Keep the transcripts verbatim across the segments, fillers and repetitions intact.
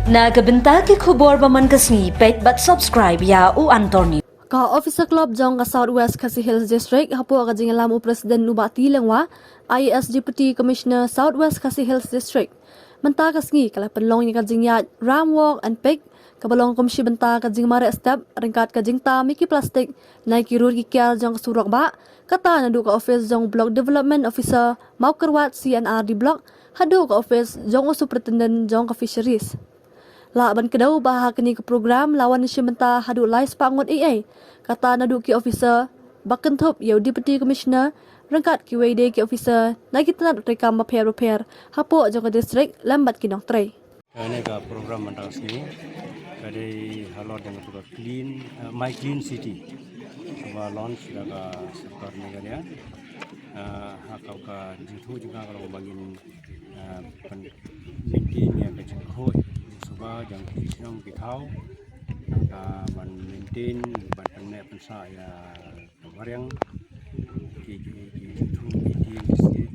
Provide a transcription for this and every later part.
Na ka bynta ki khubor ba man ka sngi, peit bad subscribe ïa u Anthony. Ka Officer Club jong ka South West Khasi Hills District, hapoh ka jingïalam u President u Bah T. Lyngwa, I A S Deputy Commissioner South West Khasi Hills District, mynta ka sngi ka la pynlong ïa ka jingïaid Ram Walk and Pick, kaba long kum shi bynta ka jingmareh step ryngkat ka jingtam ïa ki plastik na ki rud ki kiar jong ka surok bah, kata naduh ka office jong Block Development Officer Mawkyrwat C and R D Block haduh ka office jong u Superintendent jong ka Fisheries. Lah ban kdew ba ha kane ka program la wan shi bynta haduh lai spah ngut eiei, kata naduh ki officer ba kynthup ïa u Deputy Commissioner ryngkat kiwei de ki officer na ki tnat treikam bapher bapher hapoh jong ka district lem bad ki nongtrei. Kane ka program mynta ka sngi ka dei halor jong ka clean, eh, My Clean City, kaba launch da ka sorkar Meghalaya. Eh, ha ka, ka jingthoh jong ka ka long ba ngin, eh, pyn-, maintain ïa ka jingkhuid jingsuba jong ki shnong ki thaw, ka ban maintain, ban pynneh pynsah ïa ka mariang, ki, ki, ki jingthoh ki tieng ki snieh.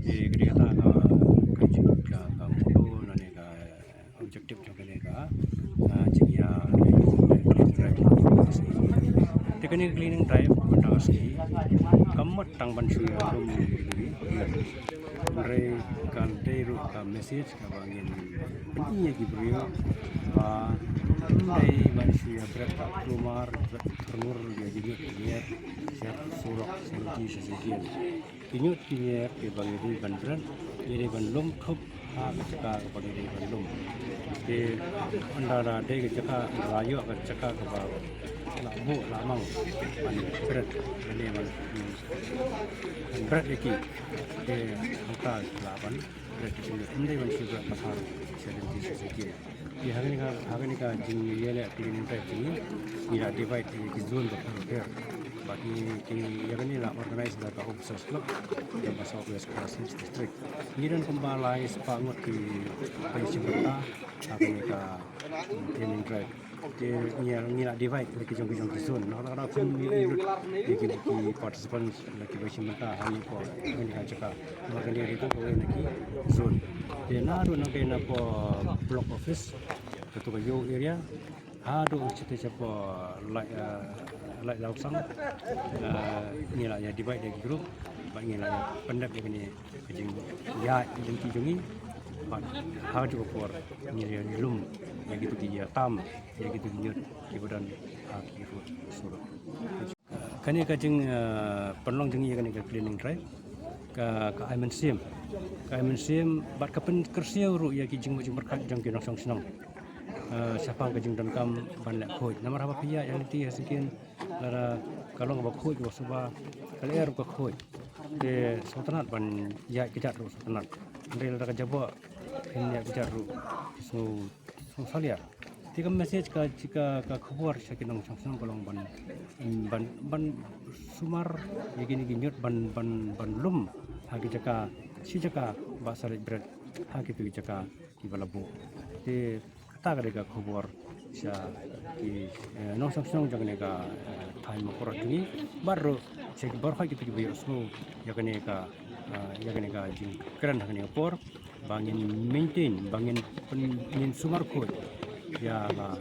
Te ka dei kata ka, ka jing, ka, ka motto lane ka objective jong kane ka, ah, jingïa clean drive. Te kane ka cleaning drive mynta ka sngi kam mut tang ban shu ïalum ïa ki briew, hynrei ka dei ruh ka message kaba ngin pyni ïa ki briew ba ym dei ban shu ïa bret kulmar, bret thurngur ïa ki ñiut ki ñier sha surok, sha lynti sha syngkien. Ki ñiut ki ñier kiba ngi dei ban bret, ngi dei ban lum thup ha ka jaka kaba ngi dei ban lum. Te ynda la dei ka jaka, la ïoh ka jaka kaba la buh la mang ban bret, lane ban, ban bret ïa ki. Te hangta lah ban bret ïa ki, ym dei ban shu bret pathar sha lynti sha syngkien. Ïa, ha kane ka, ha kane ka jingïaleh cleaning drive jong ngi, ngi la divide ïa ki zone bapher bapher. Bad ngi, ki, ïa kane la organize da ka Officers Club jong ka South West Khasi Hills District. Ngi don kumba lai spah ngut ki, ki shim bynta ha kane ka cleaning drive. Te ngi, ngi la divide ïa ki jong ki jong ki zone. Na, na, na, kum ïa ki, ïa ki, ki participants la kiba shim bynta ha kane ka, kane ka jaka. Ba kane ruh kawei na ki zone. Te naduh nangta na ka block office, katu ka Ïew area, haduh shata shapoh Lai, eh, Laitlawsang, eh, ngi la ïa divide ïa ki group, bad ngi la ïa pyndep ïa kane ka jingïaid lynti jong ngi, bad ha kajuh ka por ngi la ïa lum ïa kitu ki ïa tam ïa kitu ki ñiut kiba don ha ki rud surok. Kane ka jing, eh, pynlong jong ngi ïa kane ka cleaning drive ka, ka ai mynsiem, ka ai mynsiem bad ka pynkyrsiew ruh ïa ki jingmut jingpyrkhat jong ki nongshong shnong. Eh, shaphang ka jingdonkam ban leh khuid. Namar haba phi ïaid ïa lynti ha syngkien, lada ka long kaba khuid kaba suba, ka lyer ruh ka khuid. Te sngewtynnat ban ïaid kjat ruh sngewtynnat. Hynrei lada ka jaboh phin ïaid kjat ruh, sngew, sngew salia. Te ka message ka, ka, ka khubor sha ki nongshong shnong ka long ban, ban, ban sumar ïa kine ki ñiut ban, ban, ban lum ha ki jaka, shi jaka ba sa leit bret ha kitu ki jaka kiba la buh. Te kata ka dei ka khubor sha ki, eh, nongshong shnong jong kane ka, eh, thaiñ Mawkyrwat jong ngi. Bad ruh sha ki baroh kitu kiba ïohsngew ïa kane ka, eh, ïa kane ka jingkren ha kane ka por. Ba ngin maintain, ba ngin pyn-, ngin sumar khuid ïa la